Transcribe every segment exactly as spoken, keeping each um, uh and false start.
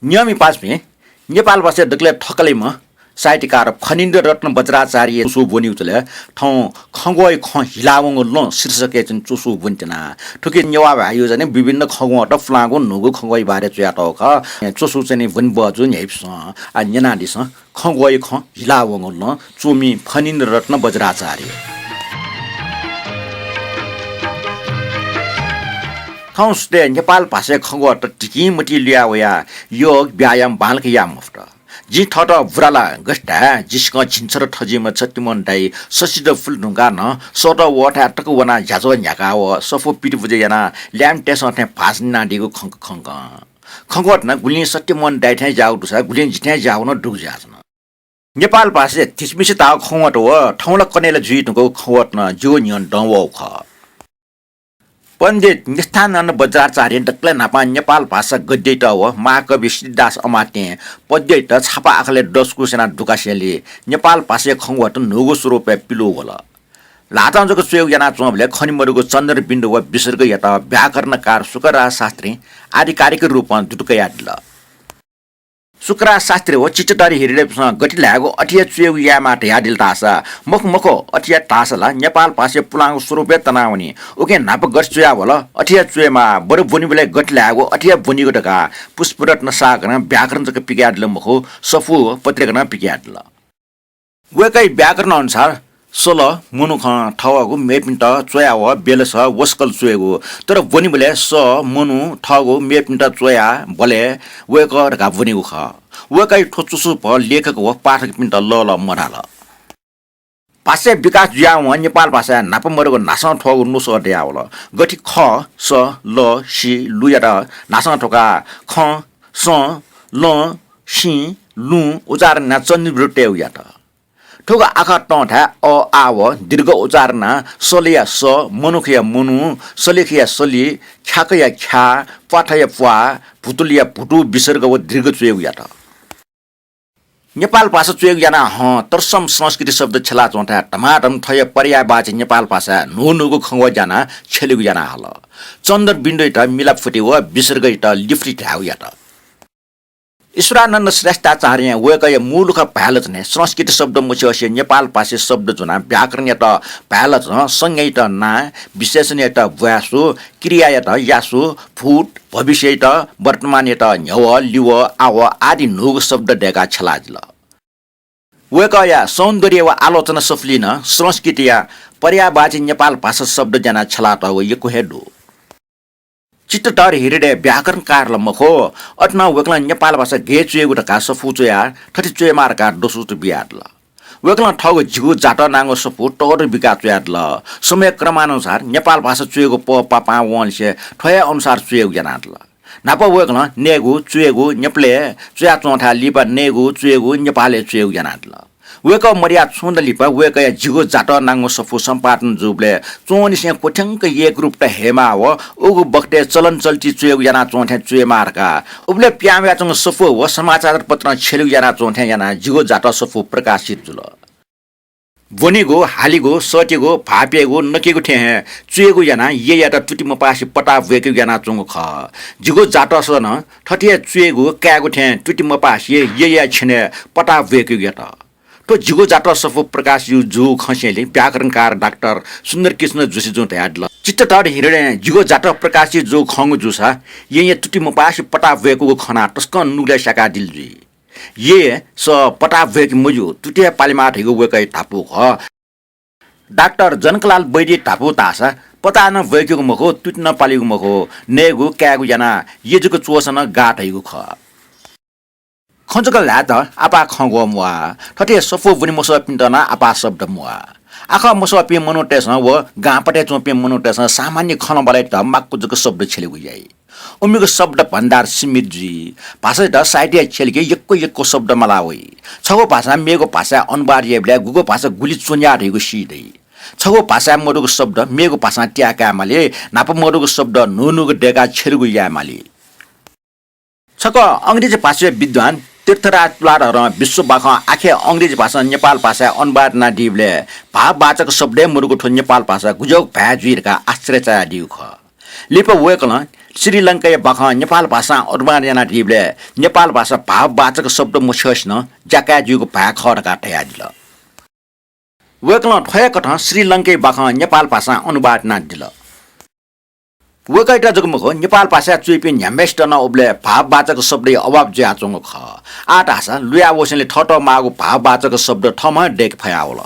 न्यंमि पासापिं, नेपाल भाषाय् दकलय् थकालिम्ह साहित्यकार फणीन्द्र रत्न बज्राचार्य च्वसु ब्वनीगु झ्वलय् थौं खँग्वःया खँ हिलावंगु लँ शीर्षकय् च्वसु च्वसु ब्वनेत्यना। थुकी नेवाः भाय्‌या विभिन्न खँग्वःत पुलांगु न्हूगु खँग्वःया बारे च्वयातःगु खः। च्वसु च्वने ब्वने बहःजू न्ह्याइपुसे। आ, न्यनादिसँ। खँग्वःया खँ हिलावंगु लँ च्वमि फणीन्द्र रत्न बज्राचार्य। थौं सुथय् नेपाल भाषाय् खँग्वःत धिकिं मतिइ लुया वयाः योग व्यायाम बांलाक याये मफुत। जिं थःत बुरा ला गथे धाये, जिसिकं झिंछर थजिम्ह छतिमोहन दाइ ससित पुले धुंकाः नं सःतःवःथाय् तक वनाः झ्याझ्वः न्ह्याकाः व सफू पितिपुजा यानाः ल्याय्म्हतय्‌सं थें भाषण यानादीगु खंक खंक। खँग्वःत नं गुलिं सत्यमोहन दाइ थें ज्याःगु दुसा गुलिं जि थें ज्याःगु नं दुगु जुयाच्वन। नेपाल भाषाय् धिसमिसे धाःगु खँग्वःत व थौं ला कन्हय् ला जुइ धुंकूगु खँग्वःत नं जिगु न्ह्यःने दं वःगु खः। पण्डित निष्ठानन्द बज्राचार्यं दकलय् न्हापां नेपाल भाषा गद्ययात व महाकवि सिद्धिदास अमात्यं पद्ययात छापा आखलय् दसकूसे यानाः दुकासेंलि नेपाल भाषाया खँग्वःत न्हूगु स्वरूपय् पिलू वल। ल्हातं जक च्वयेगु यानाच्वंबलय् खने मदुगु चन्द्रबिन्दु व विसर्गयात व्याकरणकार शुक्रराज शास्त्रीं आधिकारिक रूपं दुत कयादिल। शुक्रराज शास्त्री व चित्तधर हिरिडय्‌पिन्सं गथे ल्हायेगु अथे हे च्वयेगु यायेमाः धयादिल धाःसा, मखु मखु, अथे यात धाःसा ला नेपाल भाषाया पुलांगु स्वरूप हे तनावनी। उकिं न्हापा गथे च्वयावल अथे हे च्वयेमाः, बरु ब्वनीबलय् गथे ल्हायेगु अथे हे ब्वनीगु धकाः पुष्परत्न सागरं व्याकरण जक पिकयादिल मखु, सफू पत्रिका नं पिकयादिल। वय्‌कःया व्याकरण अनुसार सल मनुखं थःगु मेपिन्त च्वयाः व बेलस वसकल च्वयेगु, तर ब्वनीबलय् स, मनु, थःगु मेपिन्त च्वयाः बलय् वय्‌कः धकाः ब्वनीगु खः। वय्‌कःया थ्व च्वसुप लेखक व पाठकपिन्त लःल्हाः मधाल। भाषाया विकास जुयावं नेपाल भाषाय् न्हापा मदुगु न्हासं थ्वःगु नुसः दयावल। गथे ख, स, ल, सि, लुयात न्हासं थ्वकाः खँ, सं, लं, सिं, लुं उच्चारण यानाः चन्द्रबिन्दु तयेगु यात। थुगु आखः तंथाय् अ, आ व दीर्घ उच्चारण यानाः सलया स, मनुखया मनु, सलेखया सलि, ख्याकया ख्या, प्वाथया प्वाः, भुतुलया भुतु विसर्ग व दीर्घ च्वयेगु यात। नेपाल भाषा च्वयेगु यानाः हं तसकं संस्कृति शब्द छ्यलाच्वंथाय् धमाधम थ्वया पर्यायवाची नेपाल भाषाय् न्हू न्हूगु खँग्वः ज्यानाः छ्यलेगु याना हल। चन्द्रबिन्दुयात मिलाफुति व विसर्गयात लिफुति धायेगु यात। ईश्वरानन्द श्रेष्ठाचार्यं वय्‌कःया मूलुखा भाय्‌लचनय् संस्कृत शब्द मछ्यःसे नेपाल भाषी शब्द ज्वनाः व्याकरणयात भाय्‌लचं संज्ञायात नां, विशेषणयात ब्वाँय् सु, क्रियायात यासु, भूत, भविष्ययात, वर्तमानयात न्ह्यवः, लिवः, आवः आदि न्हूगु शब्द दय्‌काः छ्यलादिल। वय्‌कःया सौन्दर्य व आलोचना सफुलिइ नं संस्कृतया पर्यायवाची नेपाल भाषा शब्द ज्यानाः छ्यलातःगु यक्व हे दु। चित्तधर हिरिडय व्याकरणकार ला मखु, अथे नं वय्‌कलं नेपाल भाषा गय् च्वयेगु धकाः सफू च्वयाः थथे च्वयेमाः धकाः दसुत बियादिल। वय्‌कलं थःगु झिगू जातः नांगु सफू तःधं बिकाः च्वयादिल। समय क्रमानुसार नेपाल भाषा च्वयेगु पः पापां वंनिसें थ्व हे अनुसार च्वयेगु यानादिल। न्हापा वय्‌कलं नयेगु, च्वयेगु, नेपालय् च्वयाच्वंथाय् लिपा नयेगु, च्वयेगु, नेपालय् च्वयेगु यानादिल। वय्‌कः मदयाः छुं दँ लिपा वय्‌कःया झिगू जातः नांगु सफू सम्पादन जूबलय् च्वंनिसें क्वथ्यंक एकरूपता हयेमाः व उगु बखतय् चलन चल्ति च्वयेगु यानाच्वंथें च्वयेमाः धकाः उबलय् पिहां वयाच्वंगु सफू व समाचार पत्रं छ्यलेगु यानाच्वंथें यानाः झिगू जातः सफू प्रकाशित जुल। ब्वनेगु, हालेगु, सःतेगु, भाःप्ययेगु, नकेगु थें हे च्वयेगु यानाः यय्‌यात तुति मपासे पताः ब्वय्‌केगु यानाच्वंगु खः। झिगू जातःसं नं थथे हे च्वयेगु, कायेगु थें तुति मपासे यय्‌या छ्यनय् पताः ब्वय्‌केगु यात। थ्व झिगू जातः सफू प्रकाशित जूगु खंसेंलि व्याकरणकार डाक्टर सुन्दरकृष्ण जोशीजुं धयादिल, चित्तधर हिरिडयं झिगू जातः प्रकाशित जूगु खंगु जूसा यय्‌या तुति मपासे पताः ब्वय्‌कूगु खनाः तसकं नुगलय् स्याकादिल जुइ। यय्, सः, पताः ब्वय्‌के मज्यू, तुति हे पालेमाः धइगु वय्‌कःया धापू खः। डाक्टर जनकलाल वैद्यया धापू धाःसा पताः नं ब्वय्‌केगु मखु, तुति नं पालेगु मखु, नयेगु, कायेगु यानाः यय् जक च्वःसा नं गाः धइगु खः। खँ जक ल्हायेत आपाः खँग्वः म्वाः। थथे सफू ब्वने मसःपिन्त नं आपाः शब्द म्वाः। आखः मसःपिं मनूतय्‌सं व गांपतय् च्वंपिं मनूतय्‌सं सामान्य खँल्हाबल्हायात माक्व जक शब्द छ्यलेगु याइ। उमिगु शब्द भण्डार सीमित जुइ। भाषायात साहित्यय् छ्यलेके यक्व यक्व शब्द माला वइ। छगू भाषां मेगु भाषाय् अनुवाद याइबलय् गुगु भाषा गुलि च्वन्या धइगु सी दइ। छगू भाषाय् मदुगु शब्द मेगु भाषां त्याये काये माली, न्हापा मदुगु शब्द न्हू न्हूगु दय्‌काः छ्यलेगु याये माली। छकः अंग्रेजी भाषाया विद्वान तीर्थराज तुलाधरं विश्व बाखं आखे अंग्रेजी भाषां नेपाल भाषाय् अनुवाद यानादीबलय् भाववाचक शब्द हे मदुगु थ्व नेपाल भाषा गुज्याःगु भाय् जुइ धकाः आश्चर्य चायादीगु खः। लिपा वय्‌कलं श्रीलंकाया बाखं नेपाल भाषां अनुवाद यानादीबलय् नेपाल भाषा भाववाचक शब्द मछ्यःसिनं ज्याकाये ज्यूगु भाय् खः धकाः धयादिल। वय्कलं थ्व हे कथं श्रीलंकाया बाखं नेपाल भाषां अनुवाद यानादिल। वय्कःयात जक मखु, नेपाल भाषाय् च्वइपिं न्ह्याम्हसित नं उबलय् भाववाचक शब्दया अभाव जुयाच्वंगु खः। आः धाःसा लुया वःसेंलि थःत माःगु भाववाचक शब्द थःम्हं दय्के फयावल।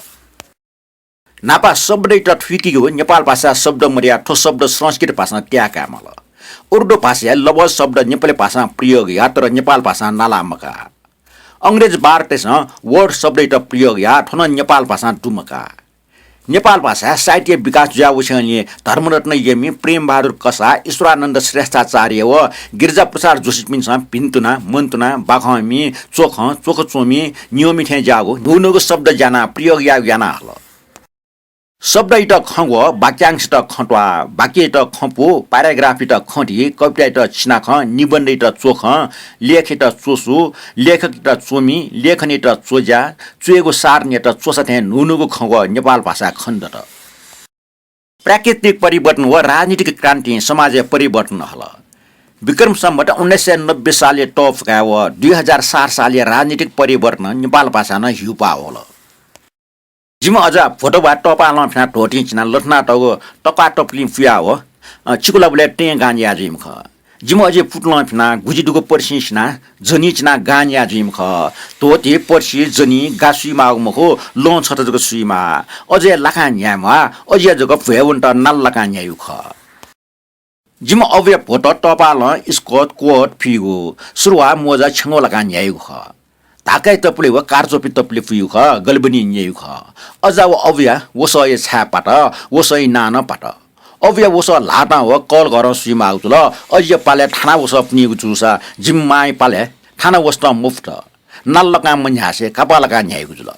न्हापा शब्दयात थुइकेगु नेपाल भाषाय् शब्द मदयाः थ्व शब्द संस्कृत भाषां त्याये कायेमाल। उर्दू भाषाय् लफ्ज शब्द नेपाली भाषां प्रयोग याः, तर नेपाल भाषां नाला मकाः। अंग्रेज बारतय्सं word शब्दयात प्रयोग याः, थ्व नं नेपाल भाषां दु मकाः। नेपाल भाषाय् साहित्य विकास जुयावःसेंलि धर्मरत्न यमि, प्रेमबहादुर कसाः, ईश्वरानन्द श्रेष्ठाचार्य व गिरिजाप्रसाद जोशीपिन्सं भिन्तुना, मन्तुना, बाखंमि, च्वखं, च्वखच्वमि, न्यंमि थें ज्याःगु न्हून्हूगु शब्द ज्यानाः प्रयोग यायेगु याना हल। शब्दयात खँ ग्व, वाक्यांशयात खँ त्वाः, वाक्ययात खँ पु, paragraphयात खँ धी, कवितायात चिनाखँ, निबन्धयात च्वखँ, लेखयात च्वसु, लेखकयात च्वमि, लेखनयात च्वज्या, च्वयेगु सारणीयात च्वसा थें न्हून्हूगु खँ ग्व नेपाल भाषाय् खने दत। प्राकृतिक परिवर्तन व राजनीतिक क्रान्तिं समाजय् परिवर्तन हल। विक्रम सम्वत उन्नाइस सय नब्बे सालया तःफुकाय् व दुई हजार सात सालया राजनीतिक परिवर्तनं नेपाल भाषां नं ह्यूपाः वल। जिमि अजा भोटवा तःपालं फिनाः धोतिं चिनाः लथनातःगु तक्वाः तपुलिं पुयाः व, अ, चिकुलाबलय् तें गान याः जुइम्ह खः। जिमि अजया पुतलं फिनाः गुजि दुगु पर्सिं सिनाः जनी चिनाः गान याः जुइम्ह खः। धोति, पर्सि, जनी, गा सुइमाःगु मखु, लं छता जक सुइमाः। अजया लाकां न्ह्यायेमाः, अजया जक भ्वय् वनेत नाल लाकां न्ह्याइगु खः। जिमि अबुया भोट तःपालं स्कर्ट, कोट फुइगु, सुरुवाः, मोजा छ्यंगः लाकां न्ह्याइगु खः। धाकाया तपुलि व कारचोपी तपुलि फुइगु खः, गलबनी न्याइगु खः। अजा व अबुया वसःया छाय् पात, वसःया नां नं पात। अबुया वसः ल्हातं व कलघरं सुइमाःगु जुल। अजिया पालय् थाना वसः पुनीगु जूसा जिमि मांया पालय् थाना वसतं मफुत। नाल लाकां मन्ह्यासे कापा लाकां न्ह्याइगु जुल।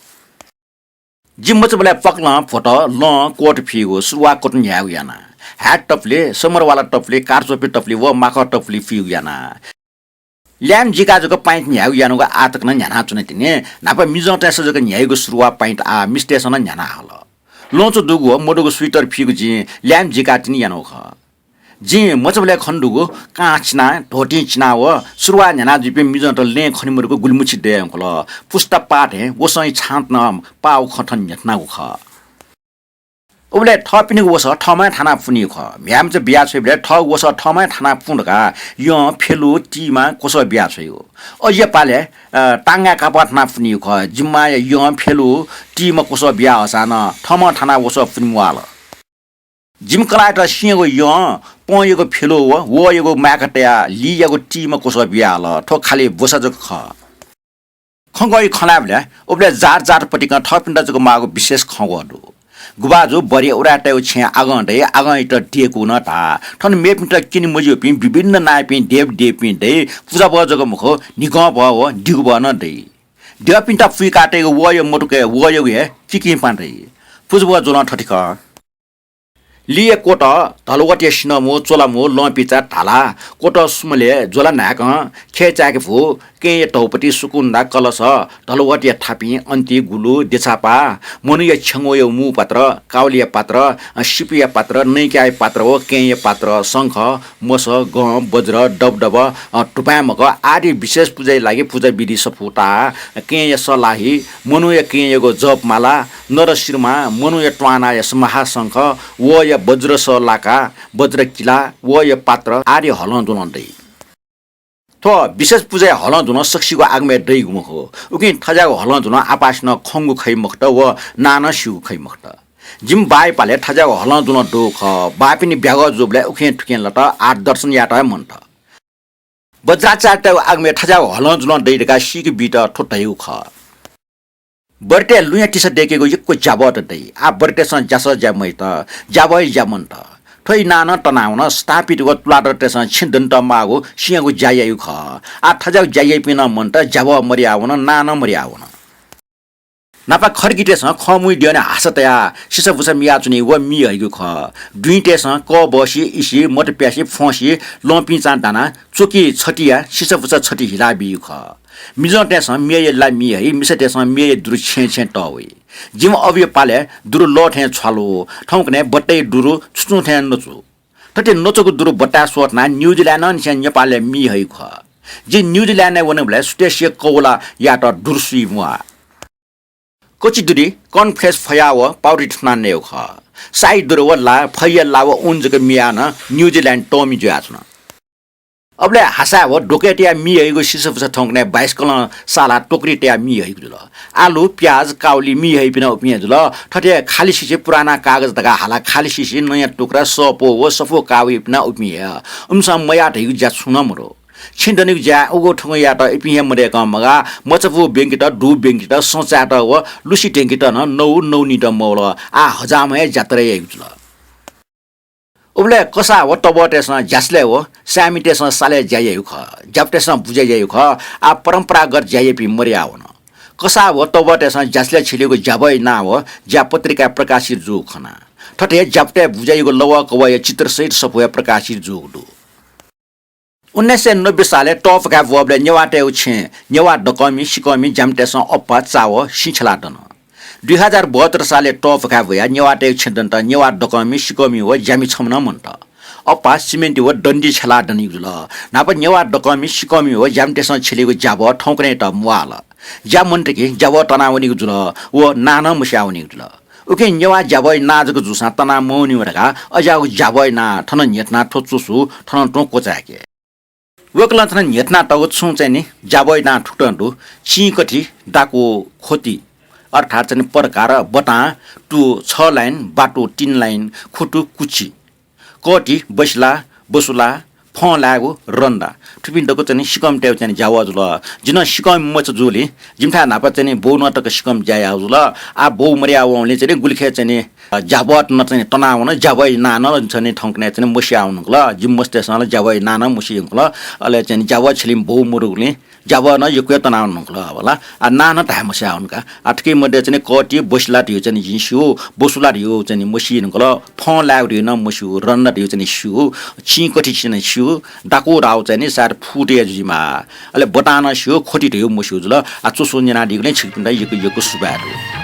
जि मचाबलय् पकलं भोट, लं, कोट फुइगु, सुरुवाः कटुन न्ह्याइगु याना। Hat तपुलि, समरवाला तपुलि, कारचोपी तपुलि व माखः तपुलि फुइगु याना। ल्याय्म्ह जिकाः जक पाइन्ट न्ह्याइगु यानागु आः तक नं न्ह्यानाच्वना तिनि। न्हापा मिजंतय्सं जक न्ह्याइगु सुरुवाः पाइन्ट आः मिस्तय्सं नं न्ह्याना हल। लँचु दुगु व मदुगु स्वेटर फुइगु जिं ल्याय्म्ह जिकाः तिनि यानागु खः। जिं मचाबलय् खने दुगु कां चिनाः, धोतिं चिनाः व सुरुवाः न्ह्याना जुइपिं मिजंत लँय् खने मदुगु गुलिमुछि दये धुंकल। पुस्ता पाः थें वसंया छाँत नं पाःगु खँ थन न्ह्यथनागु खः। उबलय् थःपिनिगु वसः थःम्हं थानाः पुनीगु खः। म्ह्याय्मचा बियाछ्वइबलय् थःगु वसः थःम्हं थानाः पुँ धकाः यं, फ्यलु, तिमा क्वसः बियाछ्वइगु। अजिया पालय्, अ, तांगाय् कापः थानाः पुनीगु खः। जिमि मांया यं, फ्यलु, तिमा क्वसः बियाहःसां नं थःम्हं थानाः वसः पुने म्वाःल। जिमि कलाःयात सिंयागु यं, पंयागु फ्यलु व वःयागु माय्का तयाः लियागु तिमा क्वसः बियाहल। थ्व खालि ब्वसा जक खः। खँग्वःया खँ ल्हायेबलय् उबलय् जात जात पतिकं थःपिन्त जक माःगु विशेष खँग्वः दु। गुभाजु बरया उदाय्‌तय्गु छेँय् आगं दइ, आगंयात देकू नं धाः। थन मेपिन्त क्यने मज्यूपिं विभिन्न नायःपिं देव देवीपिं दइ। पुजाभः जक मखु, न्हिगंभः व दिगुभः नं दइ। द्यःपिन्त पुइकातःगु वःया मतुकय् वःयागु हे किकिंपाँ दइ। पुजाभः ज्वलं थथे खः। लिया क्वत, धलवतया सिन्हःमू, च्वलामू, लँपिचा, धाला, क्वत, सुमले, ज्वला न्हाय्कं, ख्यय् चाय्के भु, कँय्या धौपति, सुकुन्दा, कलश, धलवतया थापिं, अन्ति, गुलु, देछापा, मनूया छ्यंगूया मू पात्र, काउलिया पात्र, अ, सिपुया पात्र, नैकाया पात्र व कँय्या पात्र, शंख, मस, गँ, बज्र, दबदब, अ, धुपाँय् मकः आदि विशेष पुजाया लागि पुजा विधि सफूता, कँय्या सलाहि, मनूया कँय्‌यागु जपमाला, नरसिरमा, मनूया त्वानाया महाशंख, वःया बज्रस लाका, बज्रकिला, वःया पात्र आदि हलंद्वलं दइ। थ्व विशेष पुजाया हलंद्वलं सकसिगु आगमय् दइगु मखु। उकिं थज्याःगु हलंद्वलं आपासिनं खंगु खइ मखुत व नां नं स्यूगु खइ मखुत। जिमि बाःया पालय् थज्याःगु हलंद्वलं दु खः। बाःपिनि ब्यागः जूबलय् उखें थुखें लत, आर्त दर्शन यायेत हे मन्त। वज्राचार्यतय्गु आगमय् थज्याःगु हलंद्वलं दइ धकाः सीके बीत थ्व धइगु खः। बरतय् लुँया तिसा दय्केगु यक्व ज्याभःत दइ। आः बरतय्सं ज्यासः ज्या मयात, ज्याभःया ज्या मन्त। थ्वया नां नं तनावन। स्थापित व तुलाधरतय्सं छेँ दनेत माःगु सिंयागु ज्या याइगु खः। आः थज्याःगु ज्या याइपिं नं मन्त, ज्याभः मदयावन, नां नं मदयावन। न्हापा खड्गीतय्सं खंमूया द्यःने हासा तयाः सिसाबुसा मियाच्वनी व मि हइगु खः। दुइँतय्सं कः बःसि, इसि, मत प्यासि, फ्वंसि, लँपिंचां दानाः च्वकि छतिया सिसाबुसा छति हिला बीगु खः। मिजंतय्सं मेया ला मि हइ, मिसातय्सं मेया दुरु छेँय् छेँय् तः वइ। जिमि अबुया पालय् दुरु लः थें छ्वालु, थौंकन्हय् बट्टया दुरु छुचुं थें नचु। थथे नच्वःगु दुरु बट्टाय् स्वथनाः न्युजिल्यान्डंनिसें नेपालय् मि हइगु खः। जिं न्युजिल्यान्डय् वनेबलय् सुथसिया कौलायात दुरु सुइ म्वाः। कचि दुरी कनफ्लेक्स फया व पाउटी थुनाः नयेगु खः। साइ दुरु व ला, फैया ला व ऊन जक मियाः नं न्युजिल्यान्ड तःमि जुयाच्वन। अबलय् हासाय् व द्वकय् तयाः मि हइगु सिसफुस थौंकन्हय् बाइसिकलं सालाः टोकरी तयाः मि हइगु जुल। आलु, प्याज, काउली मि हइपिं नं उपिं हे जुल। थथे खाली सिसि पुराना कागज धकाः हालाः खाली सिसि, नयाँ टुक्रा, सःपो व सफू काः वइपिं नं उपिं हे। उमिसं मयाः धइगु ज्या छुं नं मदु। छेँ दनेगु ज्याय् उगु थुगु यायेत इपिं हे मदय्कं मगाः, मचाबू ब्यंकेत, दू ब्यंकेत, सँ चायेत व लुसि ध्यंकेत नं नौ नौनित मवल। आः हजामं हे ज्यातरे याइगु जुल। उबलय् कसाः व तबःतय्सं ज्यासलय् व साय्मितय्सं सालय् ज्या याइगु खः। ज्यापुतय्सं बुझे याइगु खः। आः परम्परागत ज्या याइपिं मदयावन। कसाः व तबःतय्सं ज्यासलय् छ्यलीगु ज्याभःया नां व ज्या पत्रिकाय् प्रकाशित जूगु खना। थथे ज्यापुतय् बुझे याइगु लवः कवःया चित्रसहित सफू हे प्रकाशित जूगु दु। उन्नाइस सय नब्बे सालय् तःपखाय् ब्वःबलय् नेवाःतय्गु छेँय् नेवाः दकःमि, सिकःमि ज्यामितय्सं अप्पा, चा व सिँ छ्यलाः दन। दुई हजार बहत्तर सालय् तःपखाय् ब्वयाः नेवाःतय्गु छेँ दनेत नेवाः दकःमि, सिकःमि व ज्यामि छम्ह नं मन्त। अप्पा, सिमेन्ट व दण्डी छ्यलाः दनीगु जुल। न्हापा नेवाः दकःमि, सिकःमि व ज्यामितय्सं छ्यलीगु ज्याभः थौंकन्हय्त म्वाःल। ज्या मन्त कि ज्याभः तनावनीगु जुल व नां नं मस्यावनीगु जुल। उकिं नेवाः ज्याभःया नां जक जूसां तना मवनीगु धकाः अज्याःगु ज्याभःया नां थन न्ह्यथनाः थ्व च्वसु थनं तुं क्वचाय्के। वय्कलं थन न्ह्यथनातःगु छुं चाहिँ नि ज्याभःया नां थुकथं दु, चिंकथि, दाकू, ख्वति, अर्थात् चाहिँ नि पदकार, बटां, टु, छ लाइन, बाटु, तीन लाइन, खुटु, कुचि, कःति, बसिला, बसुला, फं लायेगु, रन्दा। थुपिं दक्व चाहिँ नि सिकःमितय्गु चाहिँ नि ज्याभः जुल। जि नं सिकःमि मचा जूलिं जिमिथाय् न्हापा चाहिँ नि बौ नं तक सिकःमि ज्या याःगु जुल। आः बौ मदयावंलिं चाहिँ नि गुलिखय् चाहिँ नि, अ, ज्याभः नं चाहिँ नि तनावन, ज्याभःया नां नं चाहिँ नि थौंकन्हय् चाहिँ नि मस्यावंगु जुल। जिमि मस्तय्सं ला ज्याभःया नां नं मस्यंगु जुल। अले चाहिँ नि ज्याभः छ्यलीम्ह बौ मदुगुलिं ज्याभः नं यक्व हे तनावंगु जुल, होला। आः नां नं धाये मस्यावंगु का। आः थुकिया मध्ये चाहिँ नि कःति, बसिला धइगु चाहिँ नि जिं स्यू, बसुला धइगु चाहिँ नि मस्यंगु जुल, फं लायेगु धइगु नं मस्यू, रन्दा धइगु चाहिँ नि स्यू, चिंकथि चाहिँ नि स्यू, दाकू धाःगु चाहिँ नि सायद फुटु हे जुइमाः। अले बटां नं स्यू, ख्वति धइगु मस्यू जुल। आः च्वसु न्यनादीगुलिं छिकपिन्त यक्व यक्व सुभाय् दु।